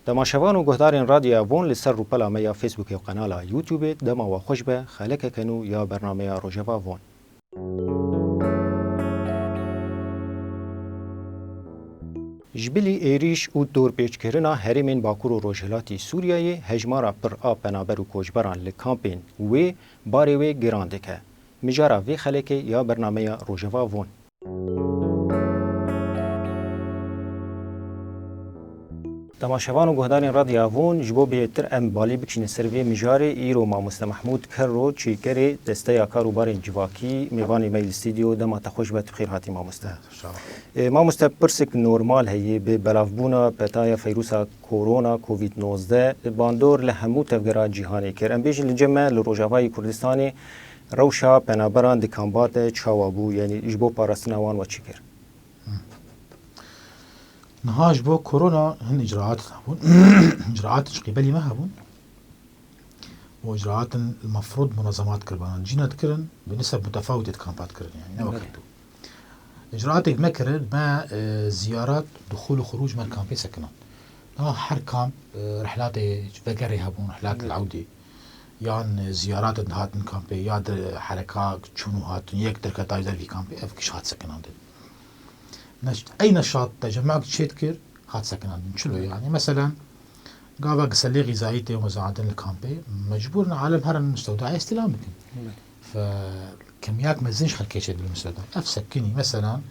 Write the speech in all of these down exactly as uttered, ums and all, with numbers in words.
Temaşevan û guhdarên Radyoya Von li ser rûpela me ya Facebookê û qenala YouTubeê dema we xweş be, xelekeke nû ya bernameya Rojeva Von. Ji bilî êrîş û dorpêçkirina herêmên Bakur û Rojhilatî Sûriyeyê, hejmara pir a penaber û koçberan li kampên wê barê wê giran dike. Mijara vê xelekê ya bernameya Rojeva Von. Temaşevan û guhdarên Radyoya Von, ji bo bêtir em balî bikişînin ser vê mijarê, îro mamoste Mehmûd Kerro, çêkerê Desteya Kar û Barên Civakî, mêvanê me yê li stûdyo, dema te xweş be, tu xêr hatî mamoste. Sağ ol. E, mamoste, pirsek normal heye, bi belavbûna petaya feyrusa korona, covid nozdeh, bandor li hemû tevgera cîhanê kir. Em bêjin li cem me li Rojavayê Kurdistanê rewşa penaberan di kampa de çawa bû, yanî ji bo parastina wan we çi kir? Niha ji bo korona hin îcraat hebûn. Îcraat ji qîbelî me hebûn. û îcraatin mefrûd munezemat kiribana. Cîna dikirin, bi niseb mutefawîtê di kampa dikirin, yani ne wek Belê. hevdû. Îcraatê me kirin, me, e, ziyarat, duxûl û xuruc me li kampê sekinand. Niha her kamp, e, rihlatê vegerê hebûn, rihlat Belê. li ewdê. Yan, e, ziyarat dihatin kampê, ya di hereka çûn û hatin, yek derketa ji dervî kampê, ev giş hat sekinandin. Neş-, ey neşat te cemaek çê dikir, hat sekinandin. Çilo yani? Meselen, gava giselê xîzayî tê muzaedin li kampê, mecbûr in alem herin mistewdayê îstîlam bikin. Evet. Fe kemiyak mezin ji xelkê çê dibin mistewda. Ev sekinî, meselen,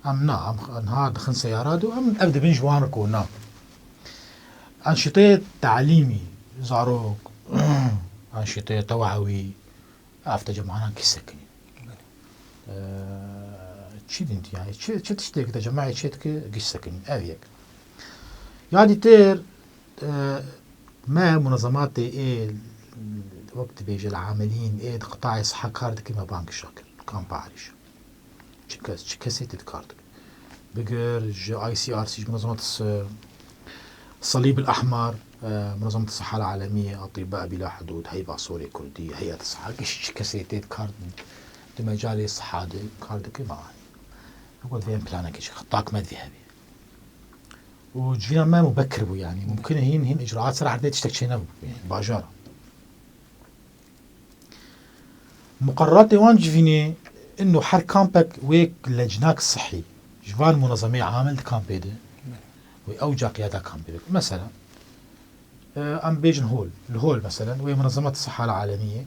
em na, em niha dixin seyara de û em ev dibin ji wan re ku na. Enşîteyê talîmî, zarok, enşîteyê tewawî, Ev te cemanan kî sekinî? Belê. Eee, çi din yani? Çi, çi tiştek te cemaê çê dike giş sekinî? Ev yek. Ya dîtir, eee, me munezematê ê, wek dibêje, li amelîn ê di qitayê siha kar dike me bangişa kir. Kampa Erîşa. Çi kes, çi kesê tê di kar dike? Bigir ji I C R C, ji munezemat s-, Salîb el Ehmer, e, munezemat Siha el Alemiye, Atibba Bila Hudud, Heyva Sorê Kurdî, Heyet Siha, giş çi kesê tê di kar di mecalê siha de kar dike me anî. Wek divê em planekê çi, xetak me divê hebe. Û civîna me mubekir bû yani. Mumkin e hîn, hîn icraat ser erdê tiştek çênebû. Yani, bajara. Muqerratê wan civînê, ino her kampek wê lejnak sihî ji van munezemeyê amil di kampê de wê ew ca qiyada kampê bike. Mesela, e, em bêjin hol, li hol mesela wê munezemet Siha el Alemiye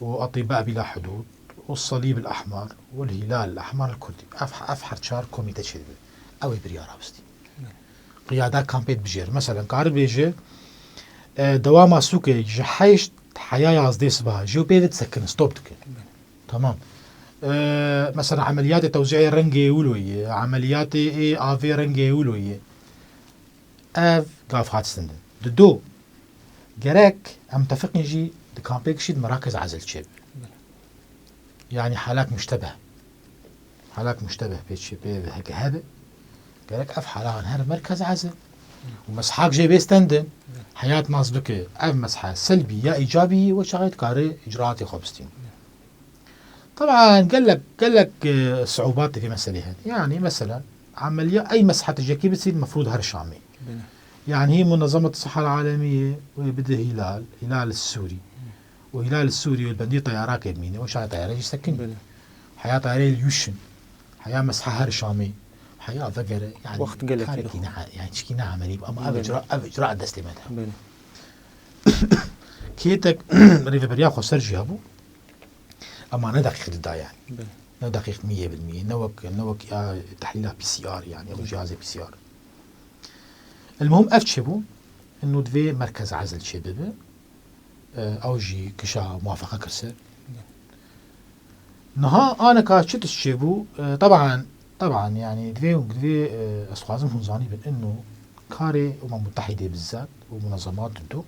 û Atibba Bila Hudud û Salîb el Ehmer û Hilal el Ehmer el Kurdî. Ev, ev her çar komîte çêdibe. Ew ê biryara bistî. Qiyada kampê dibijêr. Meselen, kari bêje, e, dewama sûkê ji heşt heya yazdê sibaha, jî û pê ve disekin, stop dikin. Tamam. E, mesela, emeliyatê tewzîê rengê wilo ye, emeliyatê ê avê rengê wilo ye. Ev gav hat stendin. Dido, gerek em tefiqin jî di kampê kişî di merakez ezil çêbe. Yani halak muştebeh. Halak muştebeh pê çi pê heke hebe. Gerek ev halakan her merkez eze. Û meshak jê bê stendin. Heyat nas bike. Ev mesha selbî ya îcabî we çaxê dikare icraatê xwe bistîn. Taban gelek, gelek, e, siûbat di vê meselê hene. Yani mesela, emeliya ey mesha tijekî bisîn mefrûd her Şamê. Belê. Yani hî munezemet Siha el Alemiye wê bide Hilal, Hilal Sûrî. û Hilal Sûrî û li bendî teyarake bimîne û şaya teyare jî sekinî. Belê. Heya teyareyê li Yûşin, heya mesha her Şamê, heya vegere, yani Wext gelek karekî lê ne, yani çikî ne emelî bû, ama ev Belê. icra, ev icra destê me de. Belê. Kêtek rêveberiya xweser jî hebû, ama ne deqîq dida yani. Belê. Ne deqîq miyê bil miyê, ne wek, ne wek ya tehlîla P C R yani, ew Belê. cihazê P C R. El muhim ev çêbû, inu divê merkez ezil çêbibe. E, ew jî kişa muwafeqe kir ser. Niha aneka çi tişt çêbû? E, teban, teban, yani divê, divê, e, ez dixwazim hûn zanîbin, inu karê Umem Mutehîdê bizat û munezemat dido.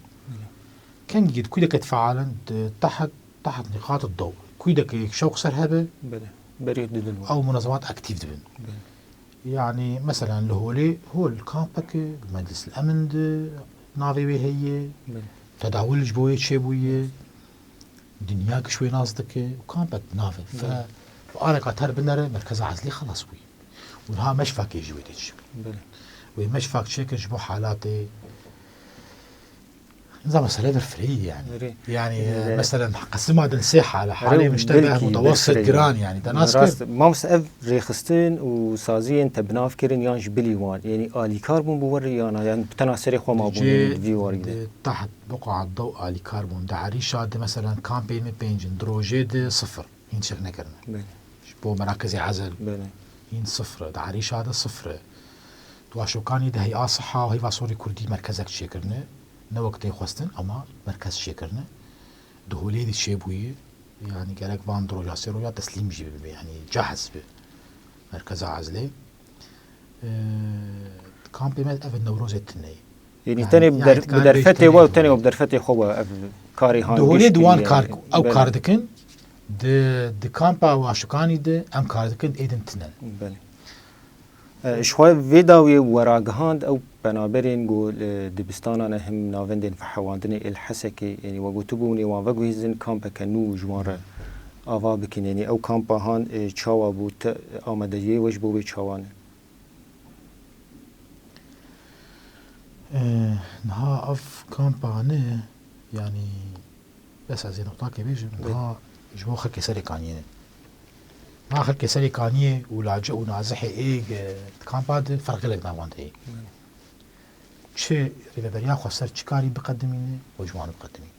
Kengî di kûdeke fealen di teht, teht nîqat dew. Kûdeke şewq ser hebe, Belê. Berî didin. ew munezemat aktîf dibin. Belê. Yani, meselen, li Holê, Hol kampeke, Meclis el Emin de navê wê heye, Belê. tedawul ji bo wê çêbûye, dinya giş wê nas dike, û kampek nave. Fe, Belê. Areka ter binere merkeza Ezlî xelas bûyî. Û niha meşfakê jî wê tê çêbî. Belê. Wê meşfak çêkir ji bo halatê. Niza mesele bir fireyî yani. Erê. Yani, Erê. Mesela qisima din sê hale. Erê, Halê mişte belkî be mutawassit bir fireyî. Giran yani. Te nas Rast, kir? Mamoste, ev rêxistin û saziyên te binav kirin yan ji bilî wan? Yani alîkar bûn bi we re yan, yani bi tena serê xwe ma bûn, Cê yani di vî warî de? Di taht buqat dew alîkar bûn. Di erîşa di mesela kampê me pênc in, di rojê di sifir. Hîn çêk nekirine. Belê. Ji bo merakezê Ezel. Belê. Hîn sifir e. Di erîşa de sifir e. Di Waşokanî de hey'a siha û heyva sorê kurdî merkezek çêkirine. Ne wek tê xwestin, ama merkez çêkirine. Di holê de çêbûyî. Yani gerek van di roja sê roja teslîm jî bibe. Yani cahz bi. Merkeza Ezlê. Ee, kampê me ev Newrozê tune ye. Yanî Yani, tenê bi yani der-, bi derfetê we û tenê we bi derfetê xwe we ev karê han Di holê gişt di wan kiriye. Kar, ew Belê. Kar dikin, di, di kampa Waşikanî de em kar dikin, êdin tune. Belê. E, ji xwe vê dawiyê weragihand ew penaberên ku li dibistanan e him navendên vehewandinê êl Hesekê, yanî we gotibû hûn ê wan veguhêzin kampeke nû ji wan re ava bikin. Yanî ew kampa han, e, çawa bû, te amadeyiyê we ji bo wê çawa ne? Ee, niha ev kampa ne, yani, bes ez ê noqtakê bêjim, Bê- niha ji bo xelkê Serê Kaniyê ne. Niha xelkê Serê Kaniyê û Lace û Nazihê ê, e, kampa de ferq gelek navande ye. Bê- Çi rêveberiya xweser çi karî biqedimîne û ji wan biqedimîne.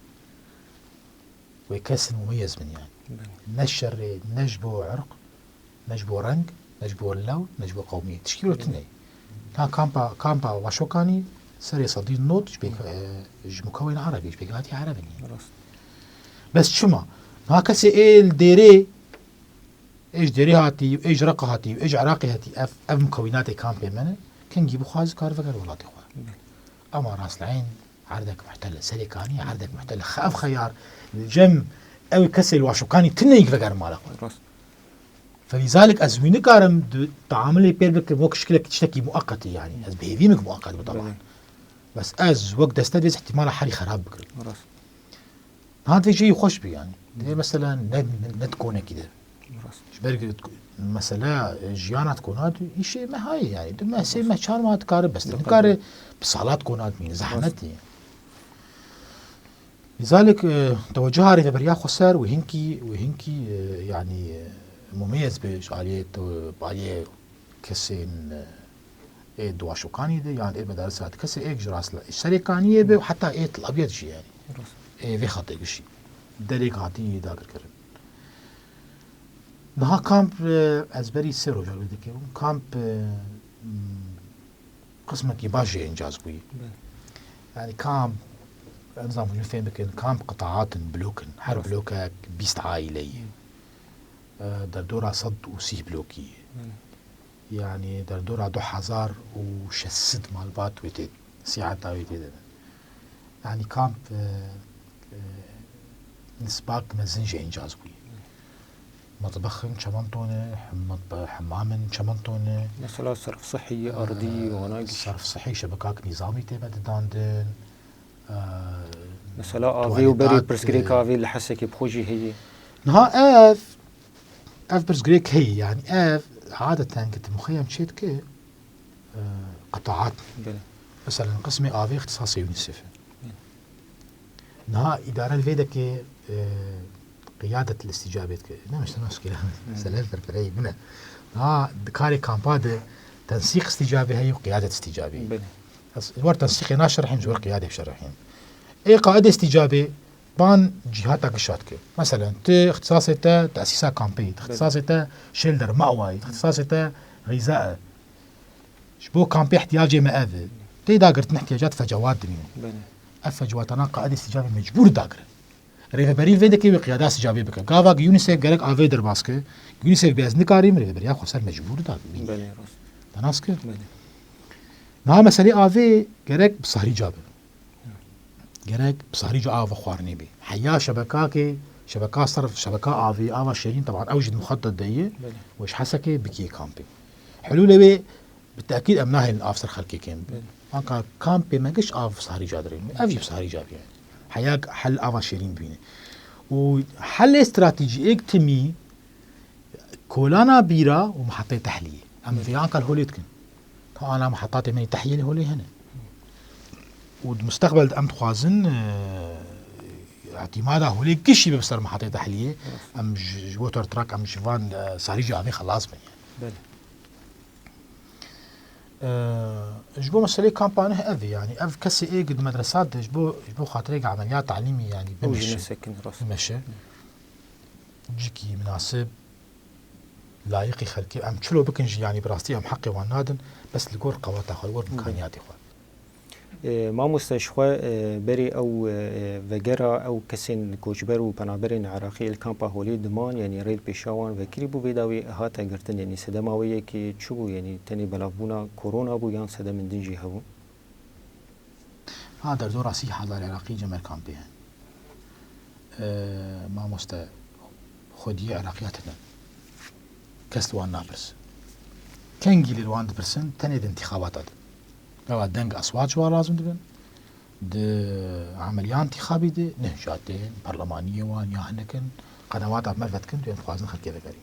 Wê kesin mumeyez bin yani. Belê. Ne şerê, ne ji bo irq, ne ji bo reng, ne ji bo lew, ne ji bo qewmiyet. Tişkî wilo tune ye. Ha kampa, kampa Waşokanî serê sedî not ji pêk, e, ji mukewên Erebî, ji pêkhatî Erebin yani. Rast. Bes çima? Ha kesê ê li Dêrê, ê ji Dêrê hatî, ê ji Reqa hatî, ê ji Iraqê hatî, ev, ev mukewînatê kampê me ne, kengî bixwaze kar veger welatê xwe. Belê. Ama rastleyn erdek muhtel e, Serê Kaniyê erdek muhtel e. Xe-, ev xeyar li cem ew kesê li Waşokanî tune yek vegerin mala xwe. Rast. Felîzalik ez wî nikarim di teamilê pêr bikim wek şikilek tiştekî mueqetê yani. Ez bi hêvî min mueqet bi taban. Belê. Bes ez wek deste vêz ihtimala herî xerab bikirim. Rast. Niha divê cihê xweş bî yani. Divê mesela ne, ne, ne di konekî de. Rast. Ji ber ku mesela, e, jiyana di kona de îşê me hayê yani. Du meh, sê meh, çar meh dikare bes. Dikare. Nikare bi salat kona de bîne. Zehmet ye. Lizalik, e, tewecuha Rêveberiya Xweser wê hinkî, wê hinkî, e, yani, e, mumeyez be ji aliyê te-, bi aliyê kesên, e, ê di Waşokanî de, yan ê medarisa di kesê êk ji rastla Serê Kaniyê be û heta ê Tel Abyad jî yani. Rast. Ê vê xetê gişî. Derêk hatî dagirkirin. Niha kamp, e, ez berî sê roja wê dikevim. Kamp, e, m, qismekî baş jê încaz bûyî. Belê. Yani kamp, em zamin fêm bikin, kamp qitaat in, blok in. Her Rast. Blokek bîst aîle ye. Hı. E, derdora sed û sî blokî ye. Belê. Yani derdora du hezar û şeş sed malbat wê tê, sîheta wê tê de. Yani kamp, e, e, nisbak mezin jê încaz bûyî. Metbexin çemento ne, hem-, metbe-, hemamên çemento ne. Mesela serf sihî, erdî, Ee, wana giş. Serf sihî, şebekak nîzamî tê me didandin. Ee, Mesela avê û berê tuwaleta pirsgirêka te- avê li Hesekê bi xwe jî heye. Niha ev, ev pirsgirêk heye, yani ev adeten ki tu muxeyem çê dike, e, qetaat. Belê. Mesela qismê avê ixtisasê UNICEF e. Belê. Niha îdare li vê deke, e, qiyadet li îstîcabê dike. Ne, işte, ne, mesele berfireyî bine. Niha di karê kampa de tensîq îstîcabê heye û qiyadet îstîcabê. Belê. Ez, ji wer tensîqê naşerhîm, ji wer qiyadê şerhîm. Ê qaidê îstîcabê ban cîhata gişa dike. Meselen, tu ixtisasê te tesîsa kampê, tu Belê. Ixtisasê te şêlder mawayî, tu ixtisasê te xîza e. Ji bo kampê ihtiyacê me ev e. Tê dagirtin ihtiyacat fecawat dimîne. Belê. Ev fecawatana qaidê îstîcabê mecbûr dagire. Rêveberî vê dike wê qiyada îstîcabê bike. Gava ki UNICEF gerek avê derbas ke, UNICEF bê ez nikarîm, rêveberiya xweser mecbûr da bîne. Belê, rast. Te nas kir? Belê. Niha meselê avê gerek bi sahrî ca be. Gerek bi sahrî ca ava xwarinê be. Heya şebekakê, şebeka serf, şebeka avê, ava şêrîn, teban ew jî di muxetet de ye. Belê. Û ji Hesekê bikî kampê. Hilûlê wê bi tekîd em nahêlin av ser xelkê kêm. Belê. Anka kampê me giş av bi sahrî ca dirêne. Ev jî bi sahrî ca bîne. Heya hel ava şêrîn bîne. Û helê stratejî êk timî Kolana bîra û mihetê tehliyê. Em vê anka li Holê dikin. Ka ana mihetatê me yê tehliyê li Holê hene. Û di mustaqbel de em dixwazin, e, îtîmada Holê gişî bibe ser mihetê tehliyê. Em ji, ji water truck, em ji van, e, sarî jî avê xelas bin yani. Belê. E, ji bo meseleyê kampa neh ev e yani. Ev kesê ê di medresa de ji bo, ji bo xatirê emeliyat talîmî yani Ew jî bimeşe. Nesekin rast. Bimeşe. Cîkî minasib, layiqî xelkê, em çilo bikin jî, yanî bi rastî em heqê wan nadin, bes li gor qeweta xwe, li gor Belê. imkaniyatê xwe. E, mamoste, ji xwe, e, berî ew, e, vegera ew kesên koçber û penaberên Iraqî li kampa Holê diman, yanî rê li pêşa wan vekirî bû, vê dawî hate girtin, yanî sedema wê yekê çi bû, yanî tenê belavbûna korona bû yan sedemên din jî hebûn? Ha, derdora sî hezar Iraqî cem Erkan pê hene. Ee, mamoste, xwediyê Iraqiya tune. Kes li wan napirse. Kengî lê li wan dipirsin, tenê di intixabata de. Gava deng eswat ji wan lazim dibin. Di emeliya intixabî de, neh jî tên, perlemaniyê wan ya hinek in, qenewata me vedikin, tu em dixwazin xelkê vegerî.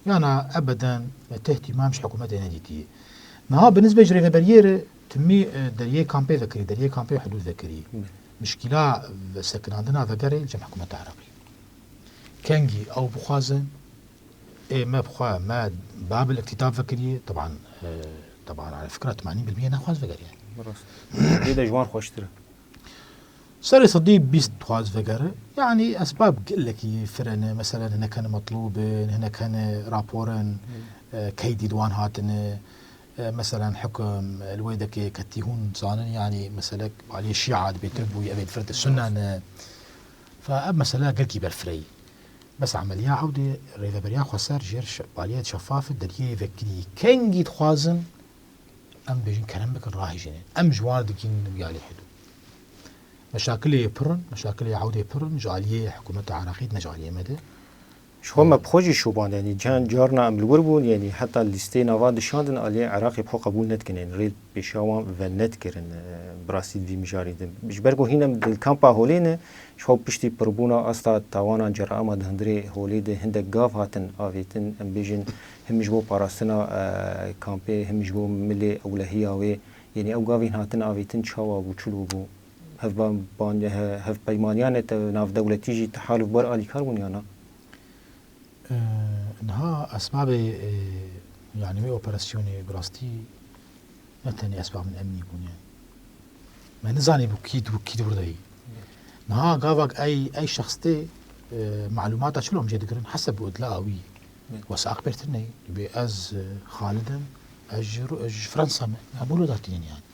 Yana ebeden te îhtîmam ji hikûmetê nedîtiye. Niha bi nisbet ji rêveberiyê re timî, e, deriyê kampê vekirî, deriyê kampê hudûd vekirî. Hı. Mişkîla sekinandina vegerê li cem hikûmeta Iraqî. Kengî ew bixwazin, ê me bi xwe, me babil îktidar vekirî, teban, e, teban, yani fikra temanîn bil mîye naxwaz vegeriye. Rast. Lê de ji wan xweştir e. Serê sedî bîst dixwaz vegere. Yanî esbab gelekî firene. Meselen hinek hene metlûb in, hinek hene rapor in, e, keydî di wan hatine. E, meselen hukum, e, li wê dekê ketî hûn zanin, yanî meselek aliyê şîa dibê tir bûyî, ev ê di fir de sunne ne. Fe ev mesela gelkî berfireyî. Bes emeliya Ewdê rêveberiya xweser jêr şe-, aliyê şefaf e, deriyê vekirî kengî dixwazin, em bêjin kerem bikin, rahêjînin. Em ji wan digihînin wî alî hidû. Meşakilê pir in, meşakilê Ewdê pir in, ji aliyê hikûmeta Iraqî ne ji aliyê me de. Ji xwe me bi xwe jî şûband, yanî can carna em li wir bûn, yanî heta lîsteyê nava dişandin, aliyê Iraqê bi xwe qebûl nedikin, yanî rê pêşiya wan venedikirin, e, bi rastî di vî mijarî de. Ji ber ku hîn em di kampa Holê ne, ji xwe piştî pirbûna asta tawana cerama di hundirê Holê de hindek gav hatin avêtin, em bêjin, him ji bo parastina, e, kampê, him ji bo milê ewlehiya wê, yanî ew gavên hatin avêtin çawa bû, çilo bû? Hevban-, ban-, he-, hevpeymaniyanê te navdewletî jî tehaluf bar alîkar bûn ya na? Ee, niha esbabê, e, yani wê operasyonê bi rastî ne tenê esbabên emnî bûn yani. Me nizanî bû kî, bû kî di wir de yî. Niha gavak ey, ey şexs tê, e, malûmata çilo em jê digirin, heseb û idlaa wî. Evet. Wesaq bêrtir neyê. Dibê ez, e, Xalid im, ez ji Ru-, ez ji Fransa me. Ya bolo datînin yani.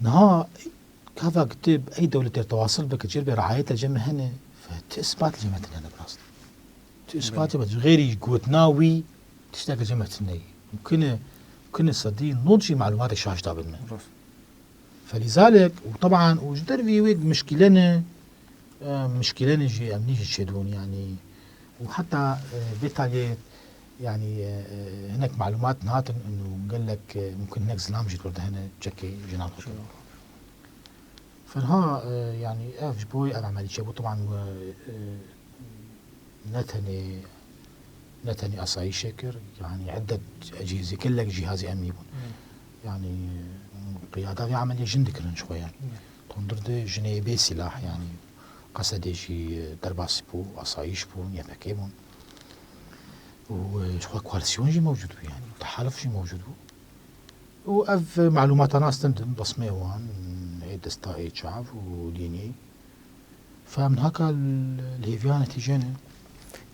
Niha gava tu ey dewletê tewasil bike, cêr bê riayeta cem hene, fe ti ispat li cem tine ne bi rast. Tu ispat Evet. Be, xêrî gotina wî tiştek li cem tine ye. Mumkin e, mumkin e sedî nod jî malumatê şaş da bin me. Rast. Felîzalek, û teban, û ji dervî wê mişkîle ne, e, mişkîlenê jî emnî jî çêdibûn, yanî, û heta, e, vê taliyê, yanî, e, e, hinek malumat nehatin û gelek, e, mumkin hinek zilam jî li wir de hene, çekê jinan xwe kirin. Ferha, e, yanî, ev ji bo ev emelî çêbû, teban, e, e, ne tenê, ne tenê asayîşê kir, yanî, edet ecihîzê, gelek cihazê emnî bûn. Hmm. Yanî, qiyada vê emeliyê jin dikirin ji xwe, yanî. Hmm. Tondir de jinê bê sîlah, yanî, Qesedê jî derbasî bû, asayîş bûn, Y P G bûn. Û, e, ji xwe koalîsyon jî mewcûd bû, yanî, tehaluf jî mewcûd bû. Û ev malûmata nas din, din resmê wan, ê desta, ê çav û dînî. Fe em niha ka li hêviya netîce ne.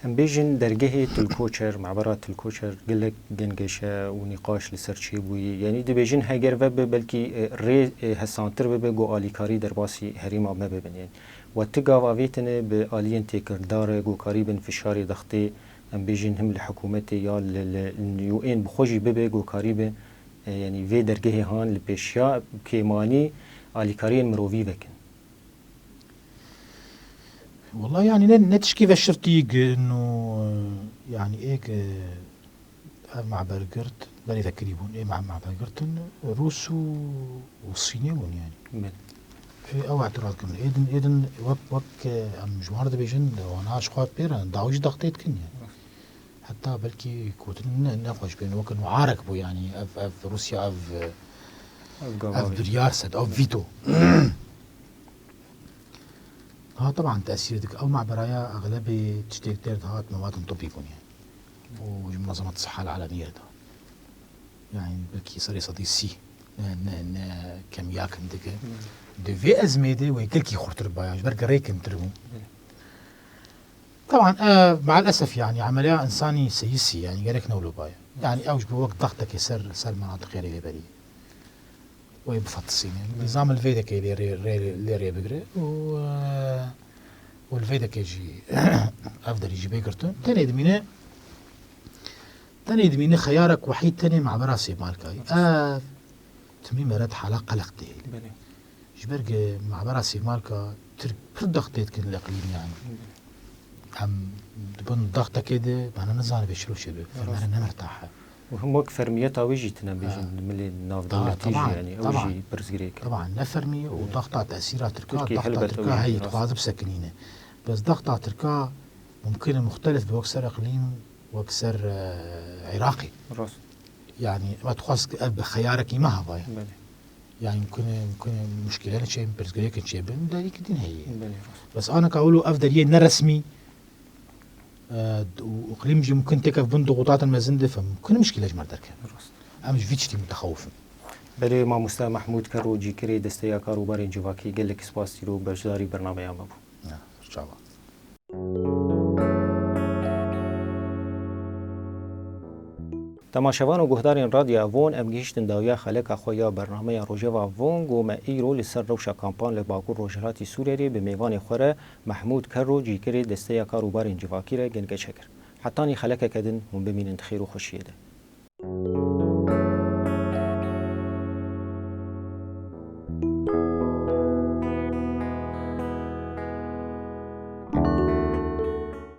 Em bêjin dergehê Til Koçer, mabera Til Koçer gelek gengeşe û nîqaş li ser çêbûyî. Yanî dibêjin heger vebe belkî, e, rê, e, hesantir bibe ku alîkarî derbasî herêma me bibin. Yanî we ti gav avêtine bi aliyên têkildar e ku karîbin fişarê dextê, em bêjin him li hikûmetê ya li, li, li U N bi xwe jî bibe ku karîbe, e, yanî vê dergehê han li pêşiya kêmanî alîkariyên mirovî vekin. Wela, yanî ne, ne tişkî veşirtî gin û, yanî êk, e, ev maber girt, berê vekirî bûn, ê ma-, maber girtin, Rûs û, û Sînê bûn, yanî. Belê. Ê, ew îtiraz dikim. Êdin, êdin wek, wek, e, em ji wan re dibêjin, wana ji xwe pê re, dawî jî daxtê dikin yani. Heta belkî gotin ne, ne xweş bên, wek muarek bû yani, ev, ev Rûsya, ev, Ev ev gava biryar sed, ev veto. Ha, teban tesîr dike. Ew me'beraya exlebê tiştêk têr dihat, mewadin tibî bûn yani. Û ji Munazemet Siha Alemiyê re de. Yani belkî serê sedî sî, ne, ne, ne kemiya kin dike. Di vê ezmê de wê gelkî xurtir baya, ji ber gerê kintir bû. Teban, e, me'el esef yani, emeliya insanî seyisî yani, gerek ne wilo baya. Yani ew ji bo wek daxtekê ser, ser menatiqê rê vê berî. Wê bifetisîne. Nizam li vê dekê lê rê, rê, lê rê bigire û, e, û li vê dekê jî ev derî jî bê girtin. Tenê dimîne, tenê dimîne xeyarek wehîd tenê me'bera Sêmalkayê. Ev timî meret hala qeleq dihêle. Belê. Ji ber ku me'bera Sêmalka Tirk pir daxtê dikin li iqlîm yani. Em di bin daxtekê de, bana nizane vê çilo çêbe. Fermere ne mertah e. Û him wek fermiyeta wî jî tine bêjin, Ha. di milê navdewletî jî, teban, yani, ew teban. jî pirsgirêk e. Teban, ne fermî û daxta tesîra Tirka, Tirkî daxta helbet Tirka ew jî heyî, rast. Dixwaze bisekinîne. Bes daxta Tirka mumkin e muxtelif be wek ser iqlîm, wek ser, e, Iraqê. Rast. Yani, me dixwest ku ev bi xeyarekî me hevaya. Belê. Yani, mumkin e, mumkin e muşkile çêbin, pirsgirêkin çêbin, derîkî din heye. Belê, rast. Bes aneka wilo ev deriyê neresmî, e, û iqlîm jî mumkin têkev bin dixutatin mezin de, fe mumkin e muşkile ji me derkeve. Rast. Em ji vî tiştî mutexewif in. Belê, mamoste Mehmûd Kero, cîkirê Desteya Karûbarên Civakî, gelek spas, îro beşdarî bernameya me bû. Ya, çawa. Temaşevan û guhdarên Radyo Avon, em gihîştin dawiya xeleka xwe ya bernameya Rojeva Avon, ku me îro li ser rewşa kampan li Bakur Rojhilatî Sûriyeyê bi mêvanê xwe re Mehmûd Kero, cîkirê Desteya Karûbarên Civakî re gengeçe kir. Hetanî xelekeke din hûn bimînin di xêr û xweşiyê de.